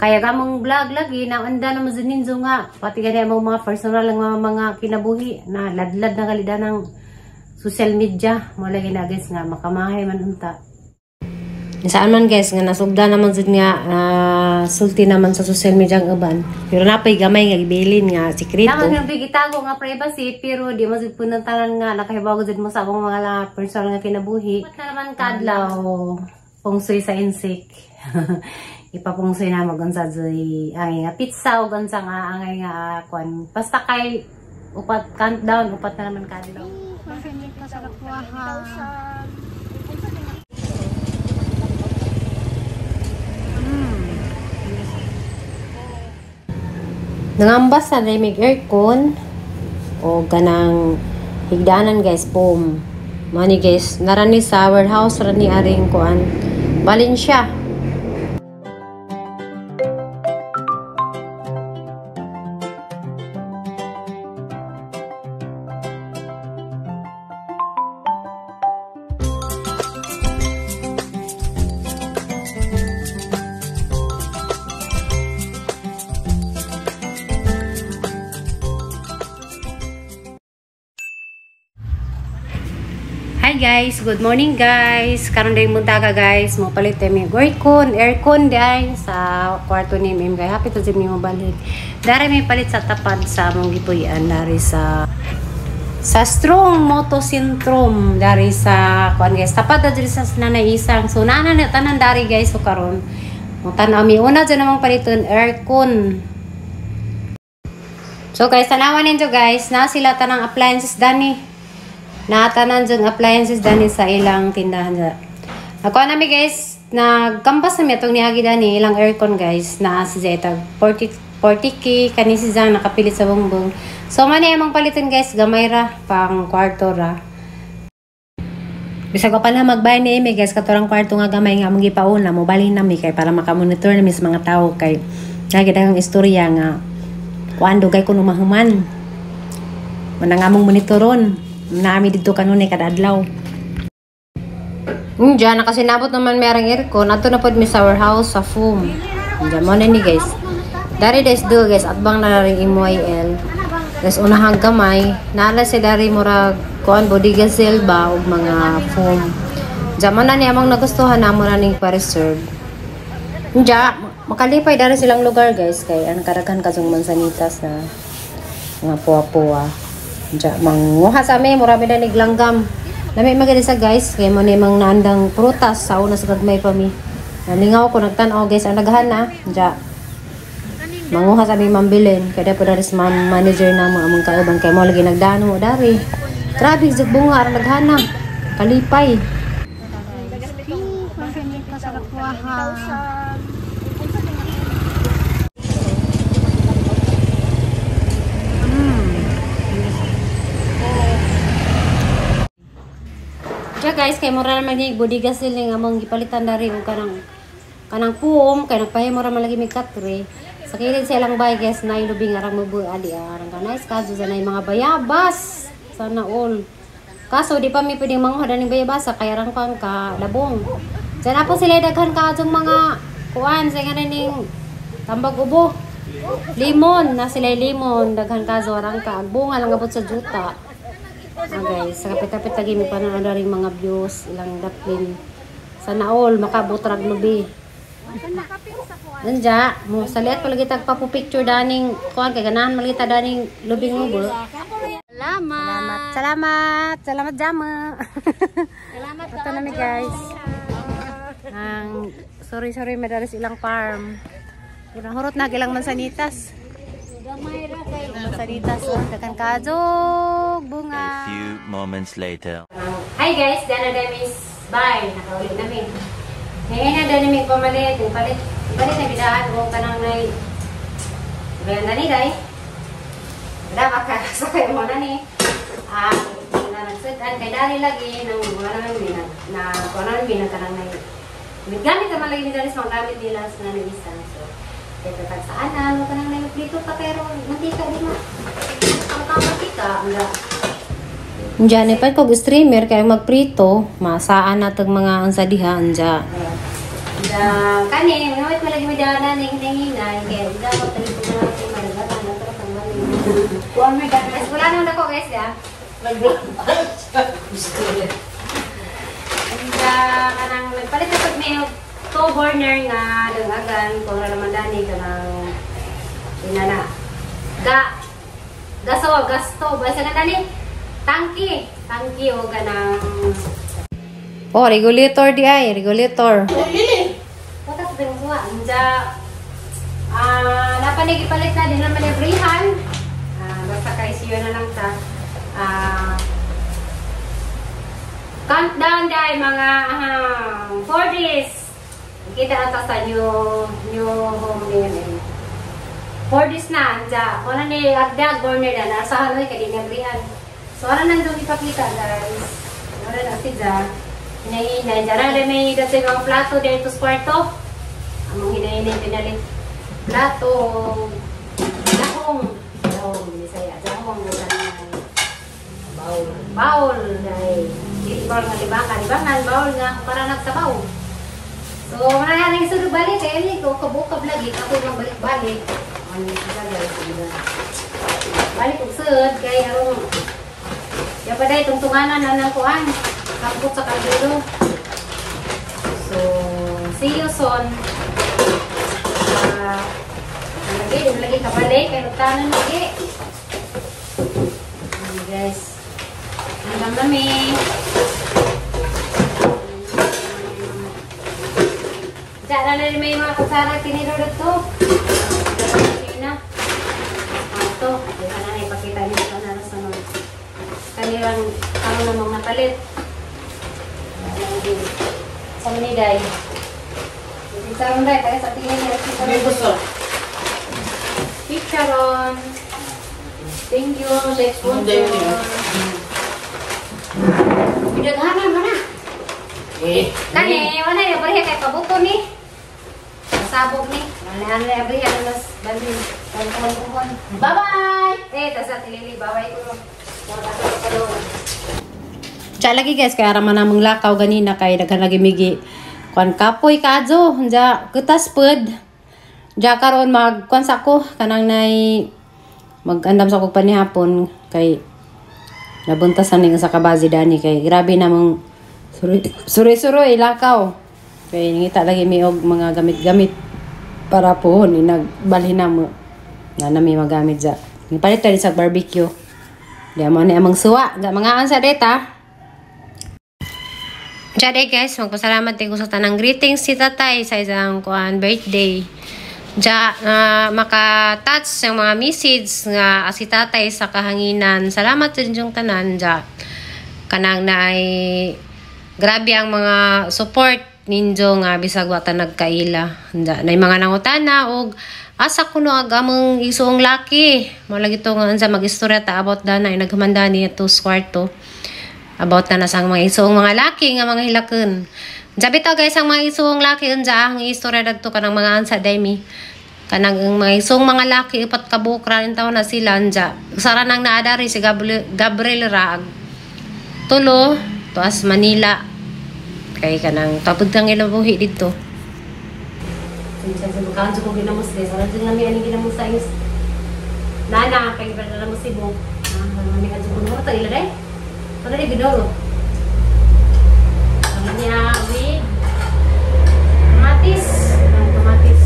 Kaya gamong vlog lagi na anda na mo ninyo nga pati gani among mga personal nga mga kinabuhi na ladlad na kalida ng social media mo lagi na guys nga makamahay man unta. Saan man guys nga nasugda naman jud nga sulti naman sa social media ang uban. Pero napay gamay nga gibilin nga sikreto. Naman nga gitago nga privacy pero di mo jud puntalan nga nakahibaw jud mo sa akong mga personal nga kinabuhi. Pat na naman kadlaw pungsoy sa insik. Ipapungsoy na magunsa joy angay nga pizza o gunsa nga angay nga kuan basta kay upat countdown upat na naman kadlaw. Nangambas na rin may aircon o ganang higdanan guys boom. Money guys narani sa warehouse rani aring kuan Valencia. Hi guys, good morning guys. Karon day munta ka guys, mo palit mi aircon, aircon day sa kwarto ni Mim kay happy to jud mi mobalik. Dari mi palit sa tapad sa among gipuy-an dari sa Strong Moto Syndrome dari sa kuan guys. Tapad na diri sa Nanay Isang. So naa na tanan dari guys so karon. Mo tan-aw mi una jud namang paliton aircon. So guys, tanawan ninyo guys, na sila tanang appliances dani. Natanan dyan appliances dani sa ilang tindahan dyan. Ako nami guys, nagkampas nami itong niagi dani ilang aircon guys na si Zeta 40K kani si Zang nakapilit sa bongbong. So mani among palitan guys, gamay ra pang kwarto ra. Bisag pa na magbayad ni Amy guys katurang kwarto nga gamay nga among gipauna mo balhin nami kay para makamonitor nami sa mga tawo kay nagidang istorya nga kuan dugay kuno mahuman. Manang among monitoron. Nami dito kanunay kada adlaw. Diyan nakasinabot naman merang aircon. Ato na pod mi sa warehouse sa foam. Diyan mo na ni guys. Dari des do guys atbang na ring MYL. Guys unahang gamay naala si dari murag kuan body gazelle ba og mga foam. Diyan mo na ni among nagustuhan namo na ning pa-reserve. Diyan makalipay dari silang lugar guys kay ang kadaghan kadtong mansanitas na mga puwa-puwa. Diya, manguha sa amin, murami na niglanggam. Lami maganda sa guys, kaya mo na yung naandang prutas sa una sa gagmay pa mi. Nalingaw ko, nagtanaw guys, ang naghan na. Diya, manguha sa amin mambilin. Kaya po dari sa manager na mga among kauban, kaya mo lagi nagdano mo dari. Grabe, bunga, ang naghan na. Kalipay. Diya guys, kay mura naman ni bodiga sila nga among gipalitan dari og kanang puom kay nagpahimo ra man lagi mig katre. Sa kilid sa ilang bay guys, nay lubing arang mubo ali arang ka nice kadto sa nay mga bayabas. Sana all. Kaso di pa mi pwedeng manguha daning bayabas sa kay arang pang ka labong. Diyan po sila daghan kaadtong mga kuan sa nga ning tambag ubo. Limon na sila limon daghan kaso arang ka bunga lang abot sa juta. Ah guys, sa kapit-kapit lagi may pananood rin mga views, ilang daplin. Sana all, makabutrag lubi. Nanja, mo sa liat palagi tagpapu-picture daning kuan kay ganahan malita daning lubing mo. Salamat. Salamat. Salamat jama. Salamat. Ito na mi guys. Ang sorry sorry madalas ilang farm. Hurot na gilang mansanitas. Mansanitas, daghan kadjog bunga. A few moments later. Hi guys, dana damis. Bye. Nakauli nami. Ngayon na dani mi pamalit, palit. Palit na bidaan o kanang nay. Bayan na ni day. Wala makasakay mo na ni. Ah, na nagsudan kay dali lagi nang mga naman mi na kuno mi na kanang nay. Gamit naman lagi ni dali sa mga gamit nila sa nanay isa. So, kaya tatagsaan na, mo kanang nay prito pa pero mantika di ma. Ang mantika, ang Diyan, eh, pag streamer, kaya magprito, masaan na itong mga ansa diha, anja. Kani, nawit malagi may dala ning hinay kay dapat tayo ko na natin madagalan na pero kang mali. Kuan may gana. Guys, wala naman ako guys ya. And kanang nagpalit na pag may two burner nga dangagan kung na naman dani kanang inana. Ga gaso gasto basta ka dani tangki tangki o kanang oh regulator di ay regulator. Wala sa tinguha. Anja napanigi palit na din naman everyhan. Basta kay siyo na lang ta. Countdown dahil mga 4 days. Kita na ta sa new home ni 4 days na anja. Wala ni agdag burner na nasa haloy kay dinabrihan. So ara nang dong ipakita guys. Wala na siya. Hinahinay dara may dati mga plato dito sa kwarto. Among hinahinay pinalit plato. Dahong, dahong Bisaya, dahong baul. Baul dai. Dili baul nga libangan, libangan baul nga para nagsabaw. So, wala na nang isod balik kay ani ko kabukab lagi ako mang balik-balik. Ano siya guys, balik og sud kay aron ya pa dai tungtunganan na nang kuan. Kapot sa kaldero. So, see you soon. Lagi, lagi kabalik kay tanan lagi. Ayan, guys. Hanggang kami. Diyan na rin may mga kutsara tinidor dito. Na. Ito, diyan na ipakita niyo sa na sa mga kanilang karon namang napalit. Sa maniday. Sa maniday, kaya sa tingin niya. Pictureon. Thank you sa sponsor. Pidaghanan mo na. Kani, wala na abrihan kay pabuko ni. Sabog ni. Wala na abrihan na mas balin. Bye-bye. Eh, tas at Lily, bye-bye ko. Tsa lagi guys, kaya raman namang lakaw ganina kay daghan lagi migi kuan kapoy kaadyo anja kutas pud. Ja karon mag kuan sa ko kanang nay magandam sa kog panihapon kay nabuntasan ning sa kabazi dani kay grabe namang suroy-suroy lakaw. Kay ngita lagi mi og mga gamit-gamit para pohon inagbalhin namo na nami magamit ja. Palit tayo sa barbecue. Di mo ni amang suwa, ga mga ansa deta. Diyan guys, magpasalamat din ko sa tanang greetings si tatay sa isang kuan birthday. Diyan maka-touch ang mga message nga si tatay sa kahanginan. Salamat sa inyong tanan. Diyan kanang naay grabe ang mga support ninyo nga bisag wa ta nagkaila. Diyan nay mga nangutana og asa kuno ag among isuong laki. Mao lagi to nga unsa mag-istorya ta about dana ay naghamanda niya to kwarto. About na sa mga isuong mga laki nga mga hilaken. Jabi to guys ang mga isuong laki unja ang istorya dadto kanang mga ansa daymi. Kanang ang mga isuong mga laki upat ka buok ra taon na sila unja. Usara nang naadari si Gabriel Raag. Tulo tuas Manila. Kay kanang tapod kang ilabuhi didto. Unsa sa bukan ko ginamos guys. Wala jud nami ani ginamos sa is. Nana kay na mo Cebu. Ah, nami adto ko ta ila day. Ano ni ginoro? Ang niya with kamatis. Ang kamatis.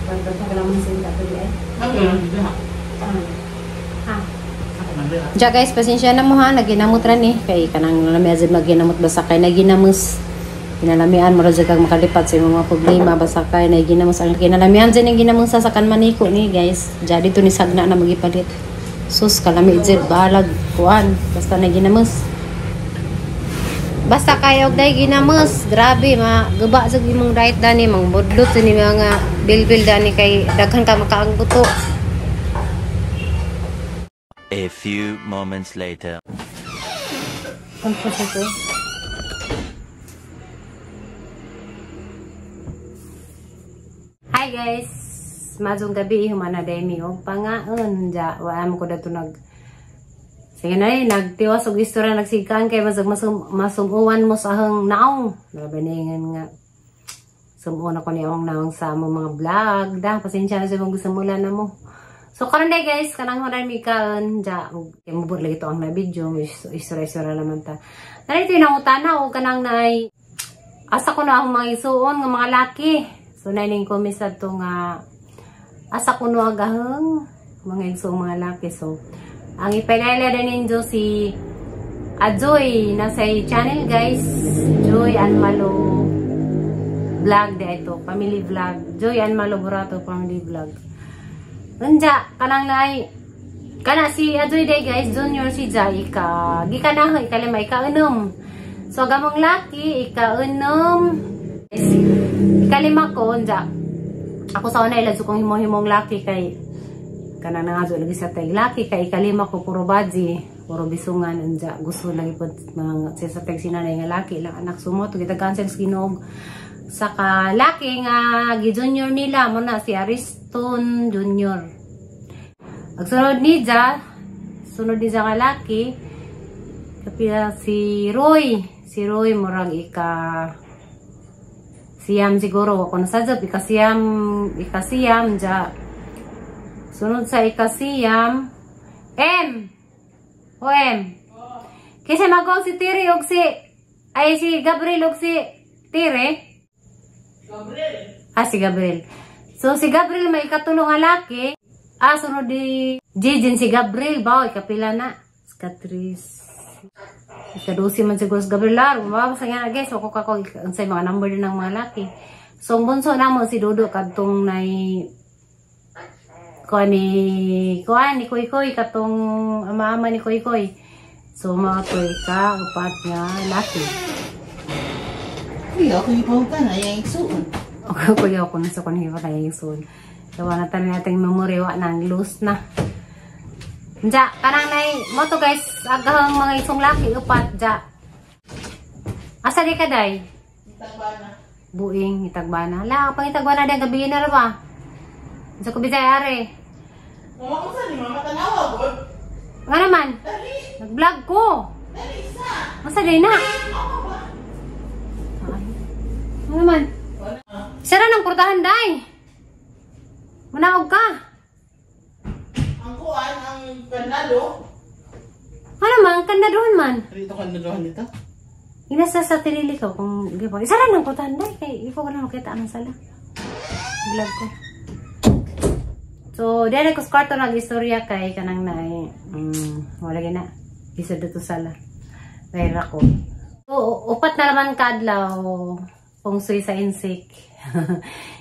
Pagdating ka naman sa ito eh. Ha. Ja guys, pasensya na mo ha, naginamot ra ni kay kanang lami azid maginamot basta kay naginamos. Kinalamian mo ra jud kag makalipat sa imong mga problema basta kay naginamos ang kinalamian jud ning ginamos sa kan maniko ni guys. Ja dito ni sagna na magipalit. Sus kalami jud balag kuan basta na ginamos. Basta kayo og day ginamos, grabe ma guba jud imong diet dani mangbudlot ni mga bilbil dani kay daghan ka makaangbuto. A few moments later. Hi guys, mazong gabi humana day mi og pangaon ja wa am ko dadto nag sige na eh, nagtiwas og istorya nagsigaan kay masug masumuan mo sa ahang naong. Grabe ni nga. Sumuon ako ni among naong sa among mga vlog. Da, pasensya na sa mong gusto mula na mo. So karon day guys, kanang hunan mi kaon ja, kay mubor lagi to ang na video, isura-isura naman ta. Narito yung nangutana o kanang nay asa ko na akong mga isuon nga mga laki. So naining ko misad to nga asa ko no agaheng mga igsuong mga laki. So ang ipailala din ninyo si Ajoy nasa channel guys, Joy and Malo vlog di ito, family vlog. Joy and Malo Burato family vlog. Unja, kanang naay kana si Ajoy day guys, junior si Jai ika gikan na ikalima ika-unom. So gamong laki ika-unom, ikalima ko unja. Ako sa una ilad kong himo-himong laki kay kanang nangazo lagi sa tay laki kay ikalima ko puro baji, puro bisungan unja gusto lagi pod mga sa tag sinanay nga laki lang anak sumo to kita cancel Ginoo. Saka laki nga gi-junior nila mo na si Ariston Junior. Ag sunod ni Ja, sunod ni ja nga laki kapila si Roy. Si Roy murag ika siyam siguro ako na sadjab ika siyam ja. Sunod sa ika siyam M. O M. Kasi magong si Tiri og si ay si Gabriel og si Tiri. Gabriel. Ah, si Gabriel. So, si Gabriel may ikatulong nga laki. Ah, sunod di Jijin si Gabriel ba? Ikapila na. Ikatris. Ikadusi man siguro si Gabriel. Laro, mababasa nga na guys. Wako kako unsay mga number din ng mga laki. So, ang bunso na mo si Dodo kadtong nay kuan ni Koy Koy katong ama-ama ni Koy Koy. So, mga toy ka upat nga laki. Kuya, ako yung pautan ay ang igsuon. Okay, kuya, ako nasa kung hiwa tayo yung soon. Gawa na tayo natin memory, wa nang loose na. Ja, kanang nay, mo to guys, agahang mga isong laki, upat, ja. Asa di ka, day? Itagbana. Buing, itagbana. La, pang itagbana din, gabi na ra ba? Sa kubisay, are. Mama ko saan ni Mama tanawa, God? Nga naman, Dali! nag-vlog ko. Dali, isa! Asa day na? Ako ba? Ano naman? Wala. Sira ng portahan, day. Manaog ka. Ang kuan, ang panalo. Ano man, kandadohan man. Dito kandadohan dito? Inasa sa tilili ko kung di ba. Isa lang ng portahan, day. Kay ifo ko na makita ang sala. Vlog ko. So, diyan ako sa kwarto nag-istorya kay kanang naay. Wala gina. Isa dito sala. Pera ko. So, upat na naman kadlaw. Pungsoy sa insik.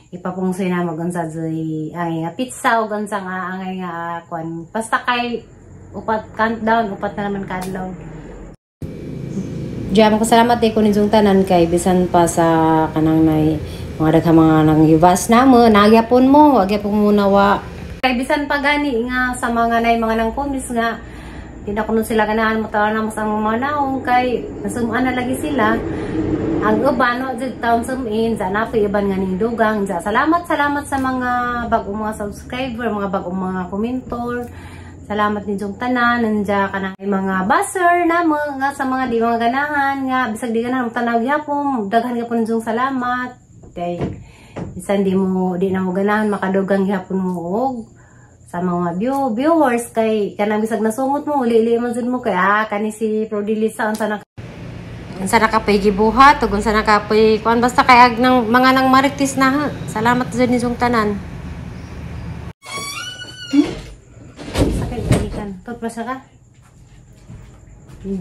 Ipapungsoy na mo gunsa joy angay nga pizza o gunsa nga angay nga kwan. Basta kay upat countdown, upat na naman kadlaw. Diyan ko salamat ko ninyong tanan kay bisan pa sa kanang nay mga daghang mga nangyubas na mo, nagyapon mo, magyapon muna wa. Kay bisan pa gani nga sa mga nay mga nang kumis nga di na kuno sila ganahan mo tawa na mo sa mga naong kay nasumaan na lagi sila. Ang uban no jud taon sumin sa napoy iban nga ning dugang ja. Salamat salamat sa mga bag-ong mga subscriber, mga bag-ong mga komentor. Salamat ninyong tanan nanja kanang mga buzzer na mga sa mga di mga ganahan nga bisag di ganahan tanaw gyapon, daghan gyapon ninyong salamat. Kay bisan di mo di na mo ganahan makadugang gyapon mo og sa mga viewers kay kanang bisag nasungot mo uli-uli man jud mo kay kani si Prodilisa unsa na unsa na kapoy gibuhat ug unsa na kapoy kuan basta kay ag nang mga nang marites na ha. Salamat jud ninyong tanan. Sakay balikan. Tut ka?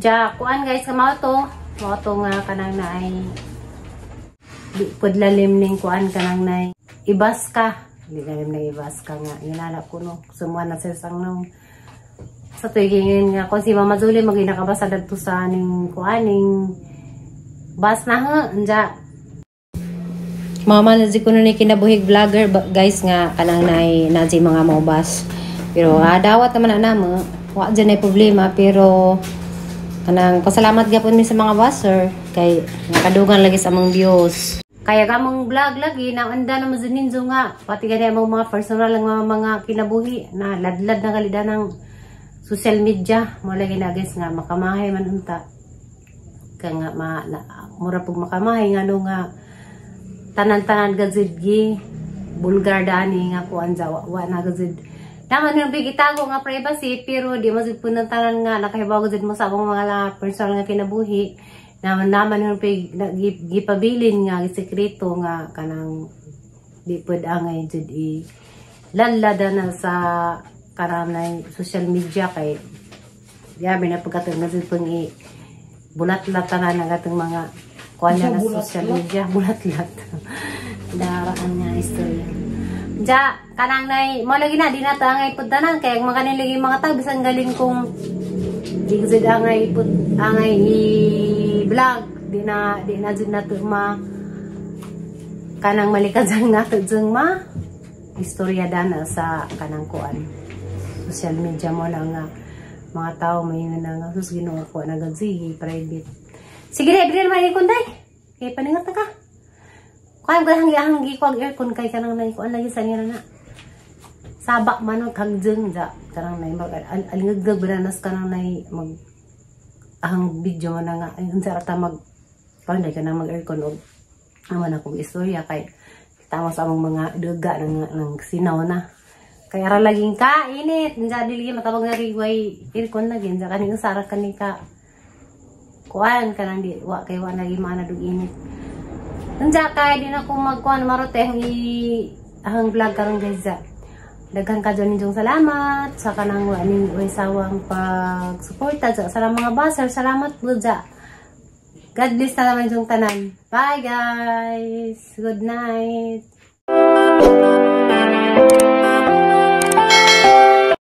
Ja, kuan guys mao to. Mao to nga kanang naay di pud lalim ning kuan kanang nay ibas ka. Di lalim na ibas ka nga inala ko no. Sumuan na sa sang no. Sa tuigingin nga kung si Mama Julie maging nakabasa dagto sa ning kuaning bas na ha. Anja. Mama na ko ni kinabuhig vlogger guys nga kanang nay na si mga maubas. Pero dawat naman na namo, wa dyan ay problema pero kanang pasalamat gyapon mi sa mga buzzer kay nakadugang lagi sa among views. Kaya gamong vlog lagi na anda na mo ninyo nga pati gani among mga personal nga mga kinabuhi na ladlad na kalida ng social media mo lagi na guys nga makamahay man unta. Kaya nga mura pug makamahay nga no nga Tanan-tanan gazid gi bulgar dani nga kuan ja wa na gazid. Naman yung bigitago nga privacy pero di man jud pud tanan nga nakahibaw gud mo sa among mga personal nga kinabuhi. Naman naman yung gipabilin nga sekreto nga kanang di pud angay jud i lalada na sa kanang social media kay grabe na pagkatong na jud pang i bulat-lat tanan ang atong mga kuan na social media bulat-lat. Daraan nga istorya. Ja, kanang nay mo lagi na di na ta angay pud tanan kay ang mga kanilagi mga tao bisan galing kung di jud angay pud angay i vlog di na jud nato ma kanang malikad nato jud ma istorya dana sa kanang kuan social media mo lang nga mga tao may na nga sus Ginoo ko na sige private. Sige na April man ikon day kay paningat na ka. Kaya ko hanggi hanggi ko ang aircon kay kanang nay kuan lagi sa nila na. Sabak man og kagjeng ja kanang nay mag alingagag bananas kanang nay mag ang video na nga ay unsa ra ta mag panday kanang mag aircon og amo na kong istorya kay tama sa among mga duga ng sinaw na. Kay ara laging ka init unsa dili matabang na rigway aircon lagi unsa kaning usara kani ka kuan kanang di wa kay wa lagi mana dug init. Unsa kay di na ko magkuan marote ang i ang vlog karon guys ja. Daghan ka dyan ninyong salamat sa kanang wa ning way sawang pagsuporta ja sa mga baser. Salamat po ja. God bless na naman yung tanan. Bye guys. Good night.